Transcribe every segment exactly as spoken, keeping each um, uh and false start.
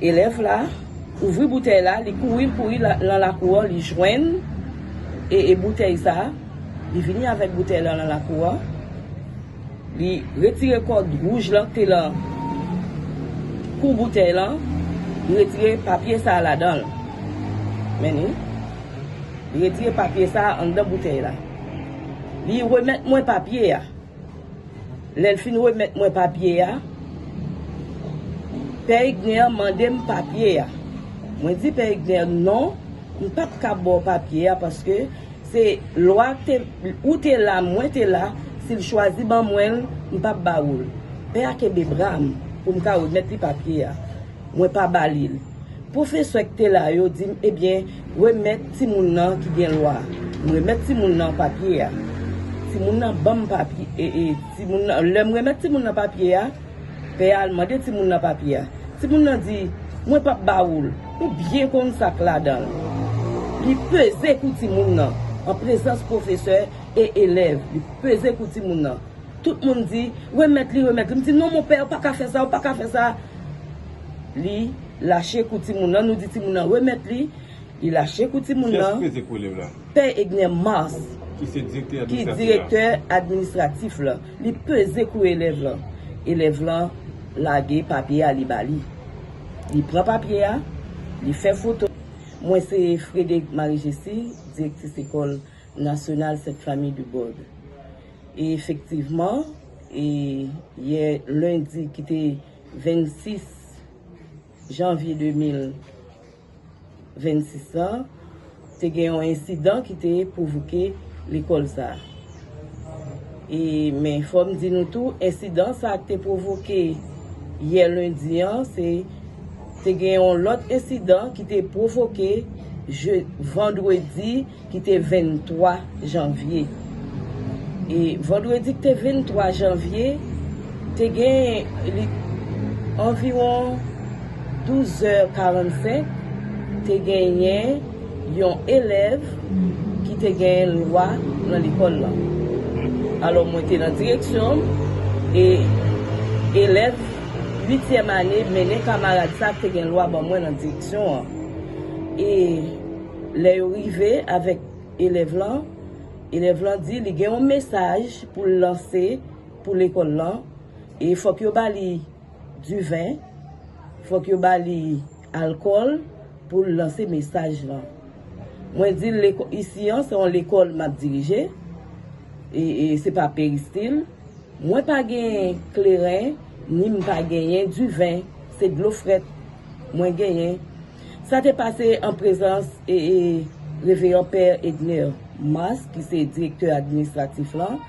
Elèv la ouvri boutèy la, li kouri, l kouri la- nan lakou an, li jwenn e, e boutèy sa. Li vini avèk boutèy la nan lakou an. Li retire kòd wouj lan ki te lan kou boutèy lan. Li retire papye sa ladan l. Men ni. Li retire papye sa anndan boutèy la. Li remèt mwen papye a. Lè l fin remèt mwen papye a, Pè Egner mande m papye a. Mwen di Pè Egner non, m p ap ka ba w papye a paske se lwa te, ou te la, mwen te la, si l chwazi ban mwen l, m p ap ba ou l. Pè a kenbe bra m pou m ka remèt li papye a. Mwen pa ba li l. Pwofesè ki te la yo di m, ebyen, remèt timoun nan ki gen lwa. M remèt timoun nan papye a. Timoun nan ban m papye, e, e, timoun nan, lè m remèt timoun nan papye a, pè a al mande timoun nan papye a. Timoun nan di, mwen p ap ba ou l. Ou byen konn sa k ladan l. Li peze kou timoun nan, an prezans pwofesè e elèv. Li peze kou timoun nan. Tout moun di, remèt li, remèt li. M di, non, mon pè, ou pa ka fè sa, ou pa ka fè sa. Li lache kou timoun nan, nou di timoun nan, remèt li. Li lache kou timoun nan. Kiyès ki peze kou elèv la? Pè Egner Mars, ki se direktè ki administratif la. Direktè administratif la. Li peze kou elèv lan. Elèv lan lage papye a, li ba li. Li pran papye a, li fè foto. Mwen se Frédéric Marie Jessie, direktris lekòl nasyonal Sainte Famille du Bord. E efektivman, e yè lendi ki te vennsis janvye de mil vennsis lan, te gen yon ensidan ki te pwovoke lekòl sa a. E, men fò m di nou tou, ensidan sa a ki te pwovoke yè lendi an, se te gen yon lòt ensidan ki te pwovoke je, vandredi ki te venntwa janvye. E vandredi ki te venntwa janvye, te gen li anviwon douz è karannsenk, te genyen yon elèv ki te gen lwa nan lekòl lan. Alò, mwen te nan direksyon m, e elèv uityèm ane mennen kamarad sa k te gen lwa ban mwen nan direksyon an. E lè yo rive avèk elèv lan, elèv lan di li gen yon mesaj pou l lanse pou lekòl lan, e fòk yo ba li diven, fòk yo ba li alkòl pou l lanse mesaj lan. Mwen di l, leko-, isi an se yon lekòl m ap dirije, e, e se pa peristil. Mwen pa gen kleren, ni m pa genyen diven, se dlo frèt mwen genyen. Sa te pase an prezans, e, e, Reveran Pè Egner Mars, ki se direktè administratif lan.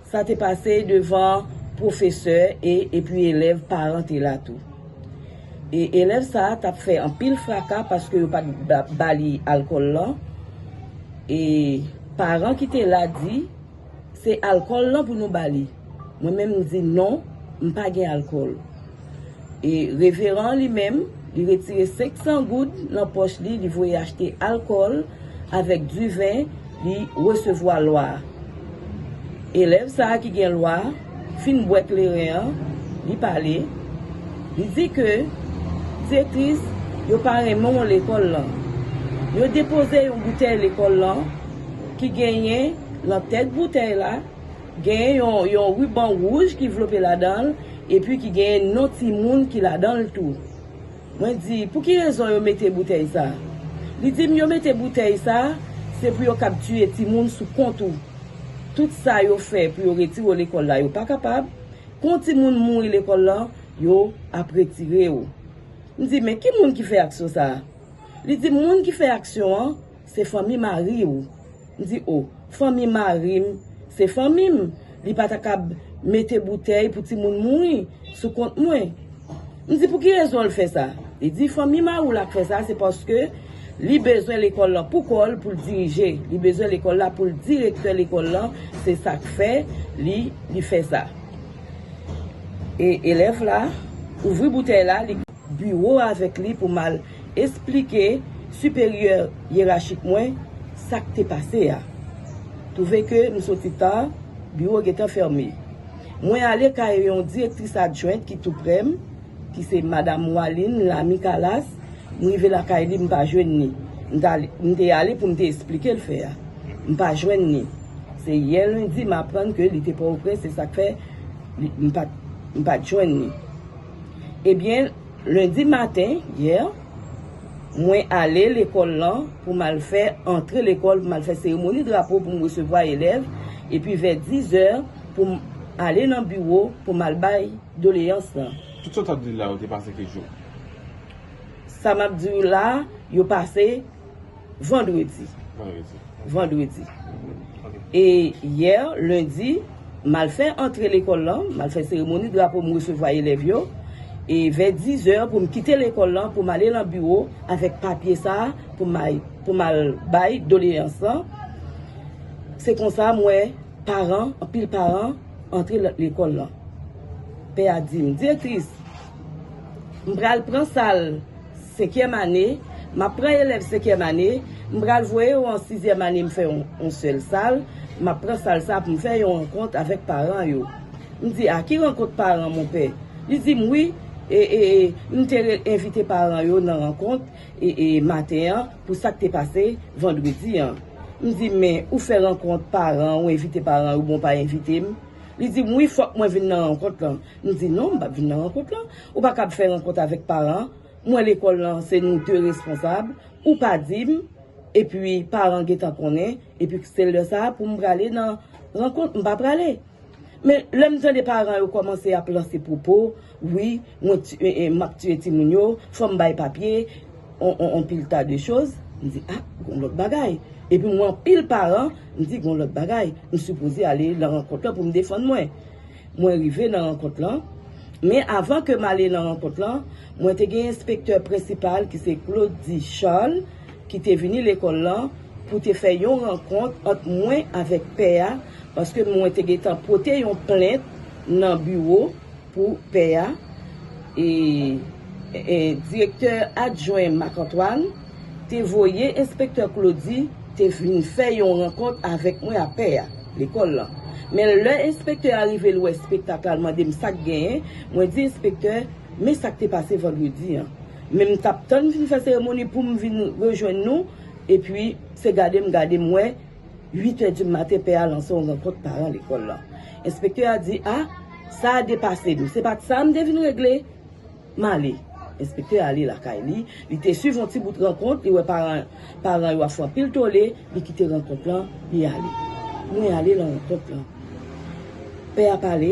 Sa te pase devan pwofesè e, epi elèv, paran te la tou. E elèv sa a t ap fè anpil fraka paske yo pa t ba, ba li alkòl lan. E paran ki te la di, se alkòl lan pou nou ba li. Mwen menm, m di non, m pa gen alkòl. E reveran an li menm, li retire senk san goud nan pòch li, li voye achte alkòl avèk diven, li resevwa lwa a. Elèv sa a ki gen lwa a fin bwè kleren an, li pale, li di ke direktris yo pa renmen w lekòl lan. Yo depoze yon boutèy lekòl lan ki genyen lan tèt boutèy la, genyen yon, yon riban wouj ki vlope ladan l, epi ki genyen non timoun ki ladan l tou. Mwen di, pou ki rezon yo mete boutèy sa? Li di m yo mete boutèy sa, se pou yo kab tiye timoun sou kont ou. Tout sa yo fè pou yo retire w lekòl la, yo pa kapab. Kon timoun mouri lekòl lan, yo ap retire w. M di, men ki moun ki fè aksyon sa a? Li di, moun ki fè aksyon an, se fanmi mari w. M di, o, fanmi mari m, se fanmi m. Li pa ta kab mete boutèy pou timoun mouri sou kont mwen. M di, pou ki rezon l fè sa? Li di, fanmi mari w la k fè sa, se paske li bezwen lekòl lan pou kò l, pou l dirije. Li bezwen lekòl la pou l direktè lekòl lan, se sa k fè li, li fè sa. E elèv la ouvri boutèy la, li biwo avèk li pou m al esplike siperyè yerachik mwen sa k te pase a. Twouve ke m soti ta, biwo gentan fèmen. Mwen ale kay yon direktris adjwent ki tou prè m, ki se madanm Waline Lamy Calas, m rive lakay li, m pa jwenn li. M t ale, m te ale pou m te esplike l fè a. M pa jwenn li. Se yè lendi m aprann ke li te Pòtoprens, se sa k fè li- m pa t- m pa t jwenn li. Ebyen, lendi maten, yè, mwen ale lekòl lan pou m al fè antre lekòl, pou m al fè seremoni drapo pou m resevwa elèv, epi vè dizè pou m ale nan biwo pou m al bay doleyans lan. Tout sa w t ap di la, yo te pase ki jou? Sa m ap di w la, yo pase vandredi. Vandredi. Vandredi. E yè, lendi, m al fè antre lekòl lan, m al fè seremoni drapo, m resevwa elèv yo. E vè dizè pou m kite lekòl lan, pou m ale nan biwo avèk papye sa a, pou m al, pou m al bay doleyans lan. Se konsa m wè paran, anpil paran antre l- lekòl lan. Pè a di m, direktris, m pral pran sal senkyèm ane, m ap pran elèv senkyèm ane, m pral voye yo an sizyèm ane, m fè yon, yon sèl sal, m ap pran sal sa pou m fè yon rankont avèk paran yo. M di, a ki rankont paran, mon pè? Li di m, wi, e, e, e, m te re- envite paran yo nan rankont e, e, maten an pou sa k te pase vandredi an. M di, men ou fè rankont paran, ou envite paran yo, bon, pa envite m. Li di m, wi, fòk mwen vin nan rankont lan. M di, non, m p ap vin nan rankont lan. Ou pa kab fè rankont avèk paran. Mwen lekòl lan, se nou de responsab. Ou pa di m, epi paran gentan konnen, epi se lè sa a pou m prale nan rankont, m pa prale. Men lè m tande paran yo kòmanse ap lanse pwopo, wi, mwen ti- e, e, m ap tiye timoun yo, fò m bay papye, on, on, on pil ta de choz. M di, a, gon lòt bagay. Epi m wè anpil paran, m di, gon lòt bagay. M sipoze ale nan rankont lan pou m defann mwen. Mwen rive nan rankont lan. Men avan ke m ale nan rankont lan, mwen te gen enspektè prensipal ki se Claudy Charles, ki te vini lekòl lan pou te fè yon rankont ant mwen avèk pè a, paske mwen te gentan pote yon plent nan biwo pou pè a. E, e, direktè adjwen Marc Antoine te voye enspektè Claudy te vin fè yon rankont avèk mwen a pè a, lekòl lan. Men lè enspektè a rive, l wè espektak la, l mande m sa k genyen. Mwen di enspektè, men sa k te pase vandredi an. Men m t ap tann fin fè seremoni pou m vin rejwenn nou, epi se gade m gade m wè, uit è di maten, pè a lanse yon rankont paran lekòl lan. Enspektè a di, a, sa a depase m. Se pa t sa m te vin regle. M ale. Enspektè a ale lakay li. Li te swiv yon ti bout rankont, li wè paran, paran yo ap fè anpil tole, li kite rankont lan, li ale. Mwen ale nan rankont lan. Pè a pale,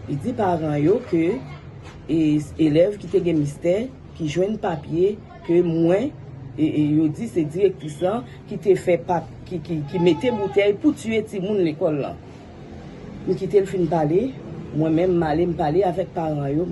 li di paran yo ke e, elèv ki te gen mistè, ki jwenn papye, ke mwen, e, e, yo di se direktris lan ki te fè pap, ki, ki, ki mete boutèy pou tiye timoun lekòl lan. M kite l fin pale, mwen menm m ale m pale avèk paran yo,